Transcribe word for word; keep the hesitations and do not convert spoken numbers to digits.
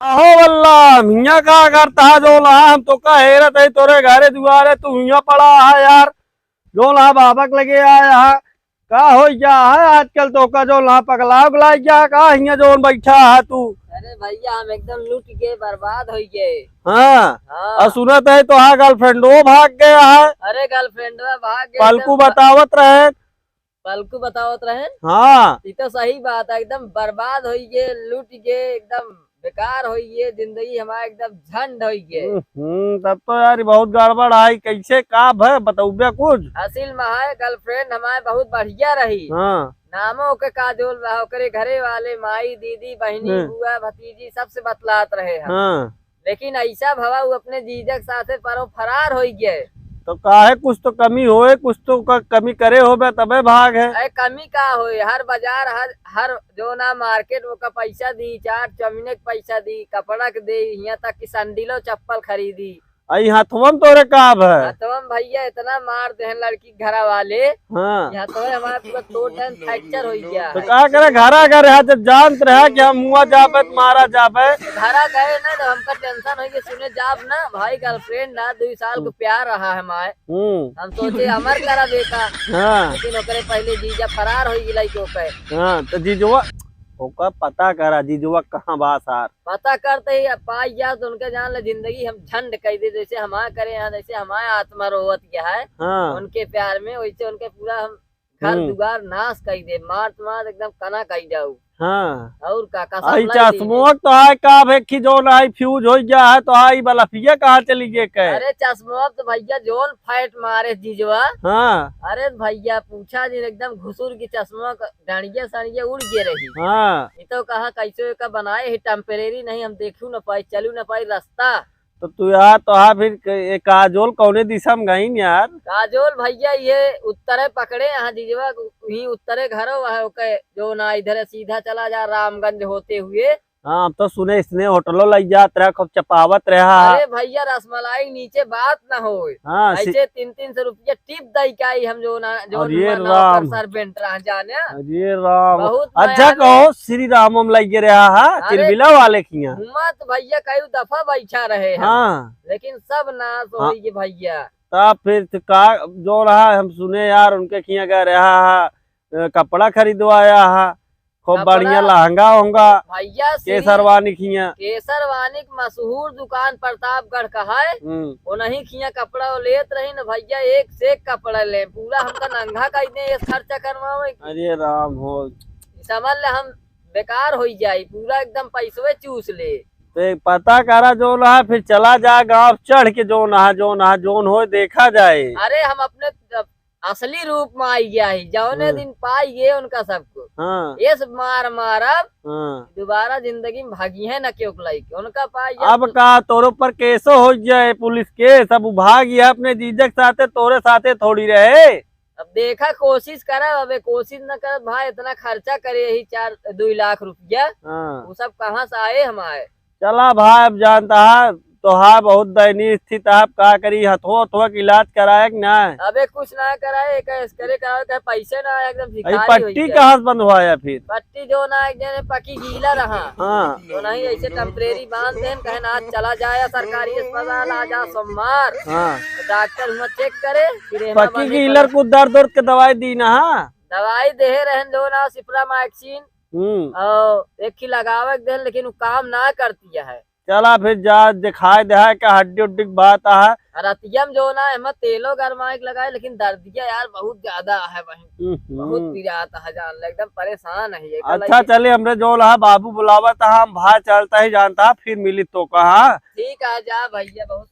आहो वल्ला, हियाँ का करता है जौन हा? हम तोका हेरत है तोरे घरे दुआरे, तू हियाँ पड़ा है यार। जौन हा बाबक लगे आया है, का हो गया है आजकल तोका? जौन हा पगला उगला गया का हियाँ जौन बैठा है तू? अरे भैया, हम एकदम लुट गए, बर्बाद हो गए। हाँ। हाँ। और सुनत है तोहार गर्लफ्रेंडो भाग गया है। अरे गर्लफ्रेंडवा भाग गए पलकू एकदम। बतावत रहे। पलकू बतावत रहे। हाँ। ई तो सही बात है, एकदम बर्बाद होई गे, लूट गे, एकदम बेकार होई गे, जिंदगी हमार एकदम झंड होई गे। हम्म, तब तो यार बहुत गड़बड़ आई, कैसे का भय बतौबे कुछ? असिल में है, गर्लफ्रेंड हमार बहुत बढ़िया रही। हाँ। नामो ओके काजोल रहा, ओकरे घरे वाले, माई, दीदी, बहिनी, हम्म। बुआ, भतीजी, सबसे बतलात रहे हम। हाँ। लेकिन ऐसा भवा उ अपने जीजा के साथे परो फरार होई गए। तो काहे, कुछ तो कमी होए, कुछ तो क-, कमी करे होबे तबे भाग है। अरे कमी का होए, हर बाजार, हर, हर जो ना मार्केट ओका पैसा दी, चाट चाउमीन के पैसा दी, कपड़ा के दे, यहाँ तक कि सैंडलो चप्पल खरीदी। आई हथवा में तोरे का अब है? हथवा में भैया इतना मार देहन लड़की घरा वाले। हाँ। यहाँ तो हमारा पूरा तोड़ देहन, फ्रैक्चर हो गया तो है। का करे, घरा गए रहा जब जानत रहा कि हम मुआ जाबे तो मारा जाबे। घरा गए ना तो हमका टेंशन हो गया, सुने जाब ना भाई, गर्लफ्रेंड ना, दो साल को प्यार रहा है हमारे। हम्म। हम सोचे अमर करा बेटा। हाँ। लेकिन ओकरे पहले जीजा फरार हो गई लड़की ओके। हाँ, तो जीजवा ओका पता करा, जीजवा कहाँ बा सार? पता करते ही अब पाई गया तो उनके जान ले जिंदगी हम झंड कह दे, जैसे हमारे करे हैं, जैसे हमारे आत्मा रोवत गया है। हाँ। उनके प्यार में, वैसे उनके पूरा हम घर हम्म। दुआर नाश कर दे, मार मार एकदम कना कर जाऊ। हाँ। और का, कसम आई लाई दी चश्मो है। तो है का भेखी जो ना है, फ्यूज हो गया है तो आई बलफिया कहाँ चली गए के? अरे चश्मो तो भैया जोन फाइट मारे जीजवा। हाँ। अरे भैया पूछा जी, एकदम घुसुर की चश्मो का डांडिया साड़िया उड़ गए रही। हाँ। ये तो कहा कैसे का बनाए है, टेम्परेरी नहीं, हम देखू न पाई, चलू न पाई रास्ता। तो तू यार, तो हाँ, फिर क-, ये काजोल कौने दिशा में गईन यार? काजोल भैया ये उत्तरे पकड़े, यहाँ जीजवा ही उत्तरे घरो है, ओके जो ना इधर सीधा चला जा रामगंज होते हुए। हाँ, हम तो सुने इसने होटलो लग जात रहा, खूब चपावत रहा। अरे भैया, रसमलाई नीचे बात ना होए। हाँ, सि- ऐसे तीन तीन सौ रुपया टिप दई के आई हम, जो ना, जो अरे ना, ना राम। ओकर servant रहा जाने। अरे राम। बहुत अच्छा माया कहो, श्री रामम लग रहा है, अरे चिलबिला वाले खिया। हुआ तो भैया कई दफा बैठा रहे हैं। हाँ। लेकिन सब नाश हाँ। होई गे भैया। तब फिर तो का जो रहा, हम सुने यार, उनके खिया गए रहा है, अ, कपड़ा खरीदवाया है, खूब कपड़ा बढ़िया लहंगा होंगा, भैया श्री केसरवानी खिया। केसरवानी के मशहूर दुकान प्रतापगढ़ का है, हम्म। उन्हीं खिया कपड़ा वो लेत रही न भैया, एक से एक कपड़ा ले, पूरा हमका नंगा कर दे, ये खर्चा करवावे। अरे राम हो। समझ ले हम बेकार होई जाई, पूरा एकदम पैसवे चूस ले। तो एक पता करा जो ना, फिर चला जा गाँव चढ़ के जो ना, जो ना, जोन होए देखा जाए। अरे हम अपने असली रूप में आई गया ही, जौने हाँ। दिन पाई गए उनका सबको। हाँ। ये सब मार मारब, हाँ। दोबारा जिंदगी में भागी है ना क्यों लइके, उनका पाई गया अब तो का तोरो पर केसो हो जाए, पुलिस केस, अब उ भाग गया अपने जीजा के साथे, तोरे साथे थोड़ी रहे। अब देखा, कोशिश करा, अबे कोशिश न करत भाई, इतना खर्चा करे यही चार, दो लाख रुपया, हाँ। वो सब कहाँ से आए हमारे? चला भाई, अब जानता है, तो है बहुत दयनीय स्थिति है, अब का करी, हथो हथो के इलाज कराए कि ना? अबे कुछ ना कराए, एक स्कैन कराए, कहे पैसे ना आए, एकदम अरे भिखारी हो पट्टी गया। कहाँ से बंधवाया फिर? पट्टी जो ना एक जने पकी गीला रहा। हाँ। तो नहीं, ऐसे टेम्परेरी बांध देन, कहे ना, आज चला जाए सरकारी अस्पताल, आज आ सोमवार। हाँ। तो डॉक्टर हुआ चेक करे, फिर एमा पकी बने गीलर पड़े। को दर्द उर्द के दवाई दी ना, हाँ? दवाई देहे रहन जो ना, सिप्रामाइक्सिन। हम्म। और एक ही लगावे के देन, लेकिन वो काम ना करती है। चला फिर जा दिखाए दे है, क्या हड्डी उड्डी की बात है। रतिया में जो ना, एमा तेलो गरमाए के लगाए, लेकिन दर्दिया यार बहुत ज्यादा है वहीं। हम्म। बहुत पिरात है जान ले, एकदम परेशान है ये, कल अच्छा, ये चले, हमरे जो रहा बाबू बुलावत है, हम भाई चलता ही जानता है, फिर मिली तो कहा। ठीक है, जा भैया, बहुत